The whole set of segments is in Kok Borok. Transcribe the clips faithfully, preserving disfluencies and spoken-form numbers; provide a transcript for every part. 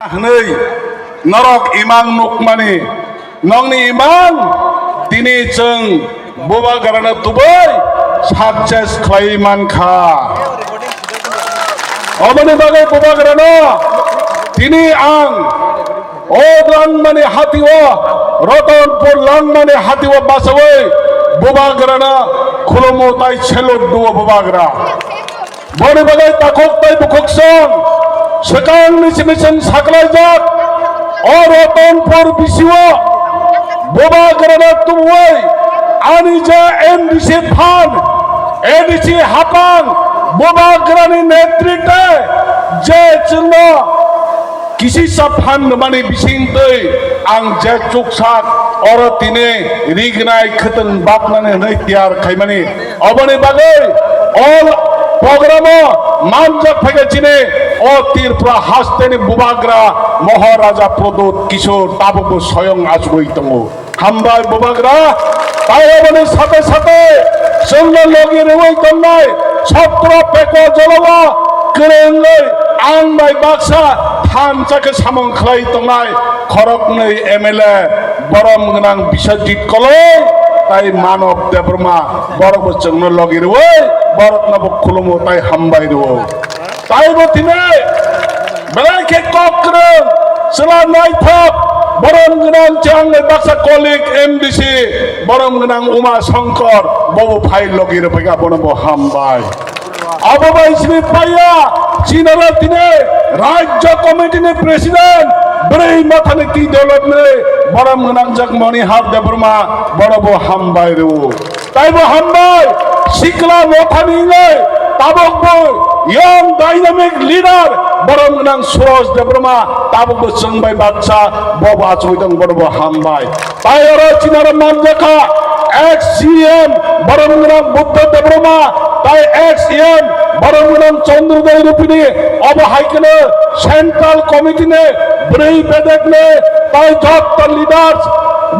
Hwnwi norok imang nukmani, nokni imang tini chwng bubagrano tubui success khlaiwi mankha. Oboni bagwi bubagrano tini ang o langmani hatio, Ratanpur langmani hatio bachaui bubagrano khulumu tai salute duo bubagra. Boni bagwi takhuk tai bukhuksong swkangni simi chwng saklaijak o Ratanpur bisio bubagrano tubui ani je M D C phan, A D C hapang bubagrani netritwe je chwngno kisisa phan rwmani bisingtwi ang je chuksak oro tini rignai khwtwng baknani hwnwi tiyar khaimani. Oboni bagwi o programo manjak phaikha chini o Tripura hasteni bubagra Maharaja Pradyut Kishore tabukbo soyong achugwi tongo. Hambai bubagra, tai oboni sate sate chwngno logi rwui tongnai Chhatro Pekwa Jolao kwrwngwi ang bai baksa thansa khe samung khlai tongnai khoroknwi M L A borom gwnang Biswajit Koloi tai Manob Debbarma, borokbo chwngno logi rwui boroknobo khulumo tai hambai rwo. Taibo tini belai khe kok kwrwng, chwla naithok, borom gwnang chwng bai baksa colleague M D C, borom gwnang Uma Shankar, bobo phai logi rwphaikha, bonobo hambai. Abo bai simi paiya, chinaro tini Rajya Committee ni President, bwrwi mathani twi dolotni borom gwnang jak Manihar Debbarma, bonobo hambai rwo. Taibo hambai, sikla mothani wngwi tabukbo young dynamic leader borom gwnang Suraj Debbarma, tabukbo chwng bai baksa bobo achugwi tong, bonobo hambai. Tai oro chinaro manjakha ex C M borom gwnang Buddha Debbarma, tai ex M borom gwnang Chandrodaya Rupini, obo hai kheno Central Committee ni bwrwi bedek ni tai jotto leaders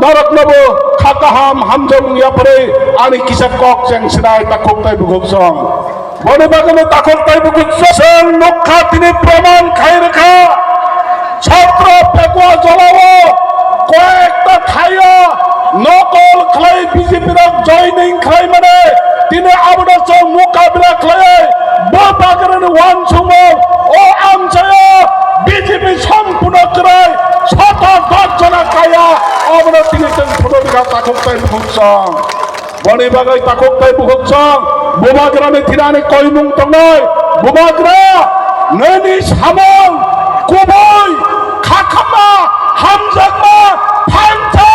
noroknobo kha kaham hamjakmung yapharwi ani kisa kok cheng sinai takhuk tai bukhuk song. Boni bagwino takhuk tai bukhuk song nukha tini proman khai rwkha. Chhatro Pekwa Jolao koyekta thaio nokol khlai B J P rok joining khlai mane tini abono chwng mukabila khlai bo bagrani wansukmung o amchaio B J P sompurno kwrwi sota dot jona kaya abono tini chwng phunukha takhuk tai bukhuk song. Boni bagwi takhuk tai bukhuk song bubagrani thinani koimung tongnai. Bubagra nini samung kubui khakhama hamjakma thansa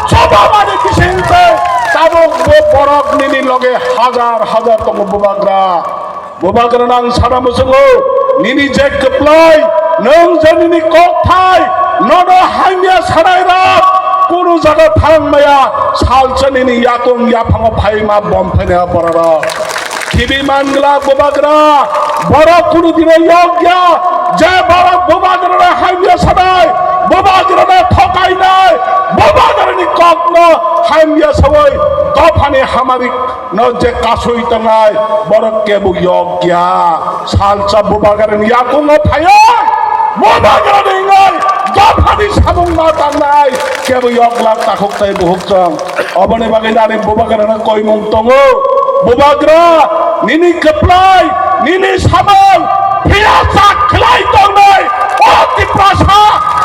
chobamani bisingtwi tabuk bo borok nini loge hajar hajar tongo bubagra. Bubagrano ang sana muchungo, nini je kwplai, nwng je nini kokthai, nono hamya sanai rok, kunu jaga thang maya, salsa nini yakung yaphango phaima bom phainai bororok. Khibi mangla bubagra, borok kunu dino yokya, je borok bubagrano hamya sanai, bubagrano thokainai, bubagrani kokno hamya sawi, dophani hamari no je kasui tongnai, borok kebo yok ya. Salsa bubagrani yakungo phaiwi, bubagrani wngwi dophani samung ma tangnai, kebo yok lak takhuk tai buhuk chwng. Oboni bagwi nani bubagrano koimung tongo. Bubagra, nini kwplai, nini samung, phiya chak khlai tongnai, o Tiprasa,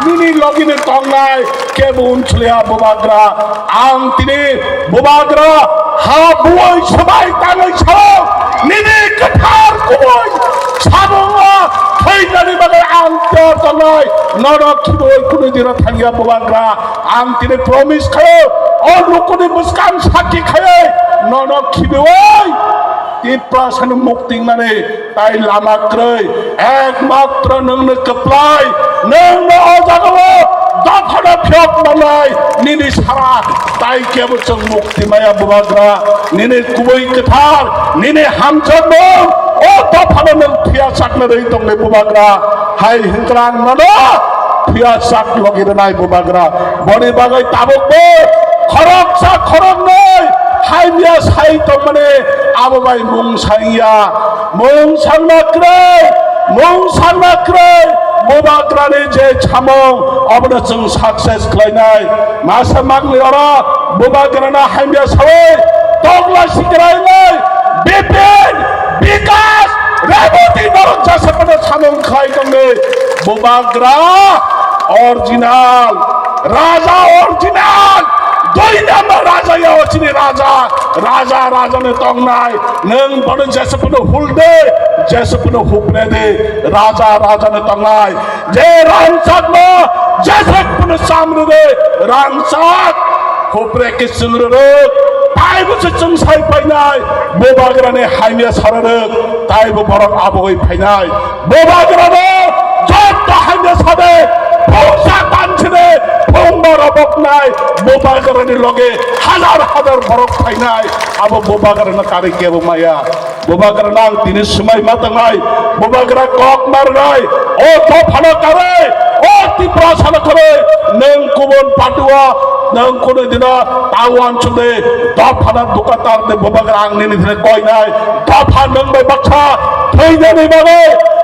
nini logini tongnai, kebo unsliya bubagra. Ang tini bubagra ha buoi swbai tangwi sao, nini kwthar kubui samungo thwinani bagwi ang tiyar tongnai, nono khibui kunu dino thangya bubagra. Ang tini promise khaio, o lukuni bwskang sakki khaiwi nono khibiui Tiprasano mukti wngnani tai lama kwrwi, ekmatro nwngno kwplai, nwngno o jagao dophano phiyok manai, nini sara tai kebo chwng mukti maya bubagra, nini kubui kwthar, nini hamjakmung, o dophano nwng phiya sakna rwi tongnai bubagra, hai hwnkhe ang nono phiya sak logi rwnai bubagra, boni bagwi tabukbo khoroksa khoroknwi hamya sai tongmani abo bai mung sangya. Mung sangna kwrwi, mung sangna kwrwi, Bubagrani je chamung, obono chwng success khlainai. Masa mangni oro Bubagrano hamya sawi, tokla sikrai lai, Bipin, Bikas, Reboti norok jesa phano chamung khlai tongdi. Bubagra original, Raja original, doi number Raja ya o chini Raja, Raja, Raja ni tongnai. Nwng bono jesa phano hulde, jesa phano huprede, Raja, Raja ni tongnai. Je rangchakno jesek phano chamrwrwi rangchak, hupre kiching rwrwk, taibo se chwng sai phainai, Bubagrani hamya sarwrwk, taibo borok abogwi phainai. Bubagrano jotto hamya sade, phungsa tanside, phungba roboknai, Bubagrani loge hajar hajar borok phainai, abo Bubagrano karwi kebo maya. Bubagrano ang tini swmai ma tangnai, Bubagra kok marnai, o dophano karwi, o Tiprasano karwi, nwng kubun party-o, nwng kunu dino ta uansukdi, dophano dukatar de Bubagra ang nini thani koinai, dopha nwng bai baksa thwinani bagwi,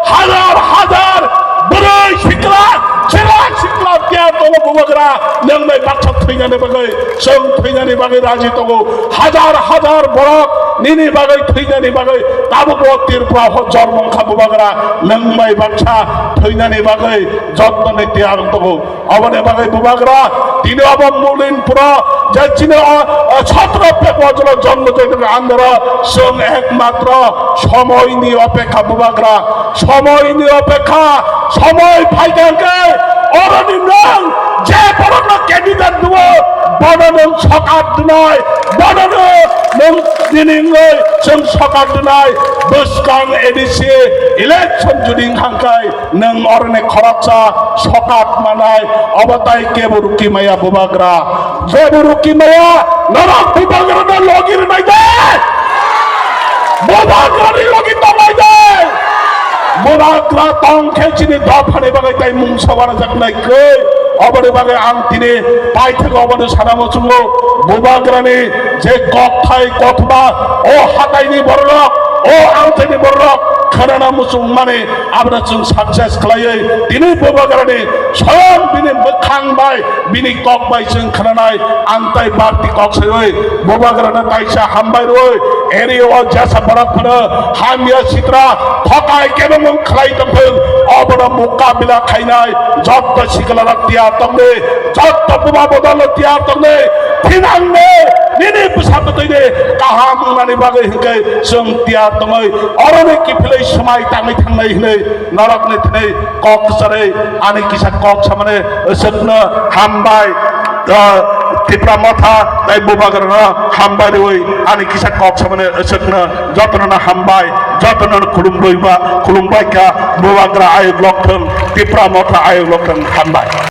hajar hajar bwrwi sikla, chwla sikla tiyar tongo Bubagra, nwng bai baksa thwinani bagwi, chwng thwinani bagwi raji tongo, hajar hajar borok nini bagwi thwinani bagwi tabukbo Tripura o jormo wngkha Bubagra, nwng bai baksa thwinani bagwi jottoni tiyar tongo. Oboni bagwi Bubagra tini obo Mulinpuro je chini o, o, sotro February jormo joyantini andoro chwng ekmatro somoini opekha Bubagra, somoini opekha, somoi phaikha hwnkhe oroni nwng je borokno candidate nugo bono nwng sokat rwnai, bono nwng nini wngwi chwng sokat rwnai, bwskang A D C election judi wngkha hwnkhe nwng oroni khoroksa sokat manai, obo tai kebo rukimaya Bubagra. Kebo rukimaya, norok Bubagrano logi rwnai de. Bubagrani logi tongnai de. Bubagra tong khe chini dophani bagwi tai mungsa wanajaknai kwrwi. Oboni bagwi ang tini paithak obono sana muchungo. Bubagrani je kokthai kothoma, o hataini bororok, o amchaini bororok khwnana muchungmani, abono chwng success khlaiwi tini Bubagrani soyang bini bwkhang bai, bini kok bai chwng khwnanai, ang tai bakti kok saiwi Bubagrano kaisa hambai rwui, area o jesa borok phano hamya sitra thokai kebo mung khlai tongthung, obono mukabila khainai jotto sikla rok tiyar tongdi, jotto buba bodol rok tiyar tongdi, thinangni nini bwsa bwtwini kaham wngnani bagwi hwnkhe chwng tiyar tongwi oroni kiphilwi swmai tangwi thangnai hwnwi norokni thwnwi kok kwcharwi ani kisa kok samani aswkno hambai, ah, Tipra Motha tai Bubagrano hambai rwui ani kisa kok samani aswkno jotono hambai, jotono khulumrwi ba, khulumbai kha, Bubagra ayuk lokthung, Tipra Motha ayuk lokthung, hambai.